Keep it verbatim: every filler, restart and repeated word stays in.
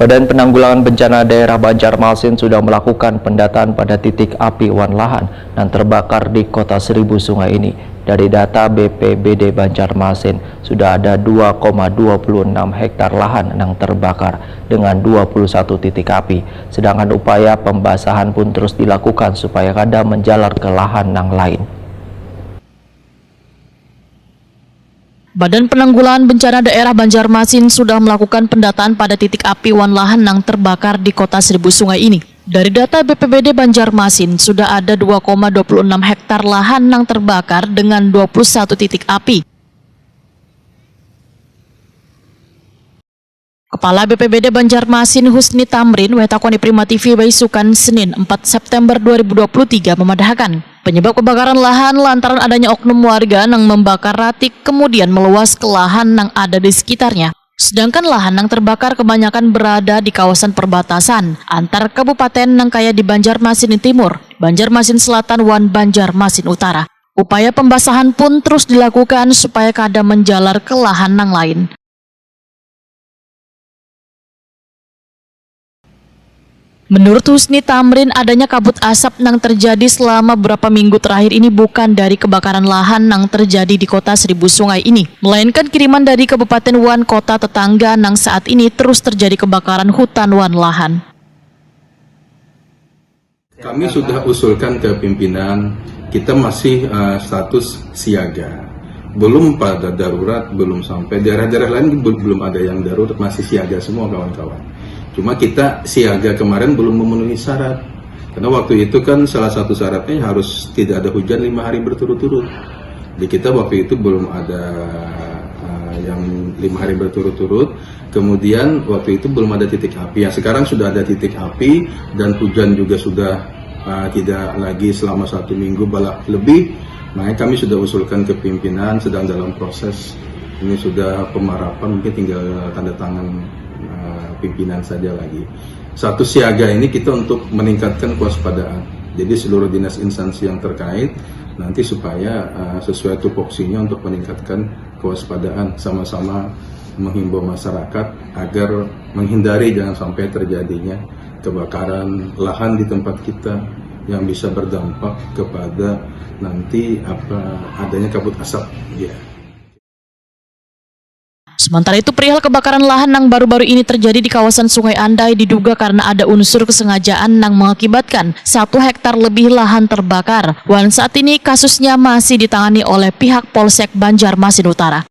Badan Penanggulangan Bencana Daerah Banjarmasin sudah melakukan pendataan pada titik api wan lahan nang terbakar di Kota Seribu Sungai ini. Dari data B P B D Banjarmasin, sudah ada dua koma dua puluh enam hektar lahan nang terbakar dengan dua puluh satu titik api. Sedangkan upaya pembasahan pun terus dilakukan supaya kada menjalar ke lahan nang lain. Badan Penanggulangan Bencana Daerah Banjarmasin sudah melakukan pendataan pada titik api wan lahan nang terbakar di Kota Seribu Sungai ini. Dari data B P B D Banjarmasin, sudah ada dua koma dua puluh enam hektar lahan nang terbakar dengan dua puluh satu titik api. Kepala B P B D Banjarmasin Husni Tamrin, wetakoni Prima T V baisukan Senin empat September dua ribu dua puluh tiga memadahakan, penyebab kebakaran lahan lantaran adanya oknum warga nang membakar ratik kemudian meluas ke lahan nang ada di sekitarnya. Sedangkan lahan nang terbakar kebanyakan berada di kawasan perbatasan antar kabupaten nang kaya di Banjarmasin Timur, Banjarmasin Selatan, wan Banjarmasin Utara. Upaya pembasahan pun terus dilakukan supaya kada menjalar ke lahan nang lain. Menurut Husni Tamrin, adanya kabut asap nang terjadi selama beberapa minggu terakhir ini bukan dari kebakaran lahan nang terjadi di Kota Seribu Sungai ini, melainkan kiriman dari kabupaten wan kota tetangga nang saat ini terus terjadi kebakaran hutan wan lahan. Kami sudah usulkan ke pimpinan, kita masih uh, status siaga. Belum pada darurat, belum sampai. Daerah-daerah lain belum ada yang darurat, masih siaga semua kawan-kawan. Cuma kita siaga kemarin belum memenuhi syarat. Karena waktu itu kan salah satu syaratnya harus tidak ada hujan lima hari berturut-turut. Di kita waktu itu belum ada uh, yang lima hari berturut-turut. Kemudian waktu itu belum ada titik api. Ya, sekarang sudah ada titik api dan hujan juga sudah uh, tidak lagi selama satu minggu, bahkan lebih. Makanya kami sudah usulkan ke pimpinan, sedang dalam proses. Ini sudah pemarapan, mungkin tinggal tanda tangan uh, pimpinan saja lagi. Satu siaga ini kita untuk meningkatkan kewaspadaan. Jadi seluruh dinas instansi yang terkait nanti supaya uh, sesuai tupoksinya untuk meningkatkan kewaspadaan, sama-sama menghimbau masyarakat agar menghindari jangan sampai terjadinya kebakaran lahan di tempat kita yang bisa berdampak kepada nanti apa adanya kabut asap. Ya. Sementara itu, perihal kebakaran lahan nang baru-baru ini terjadi di kawasan Sungai Andai diduga karena ada unsur kesengajaan nang mengakibatkan satu hektar lebih lahan terbakar. Wan saat ini kasusnya masih ditangani oleh pihak Polsek Banjarmasin Utara.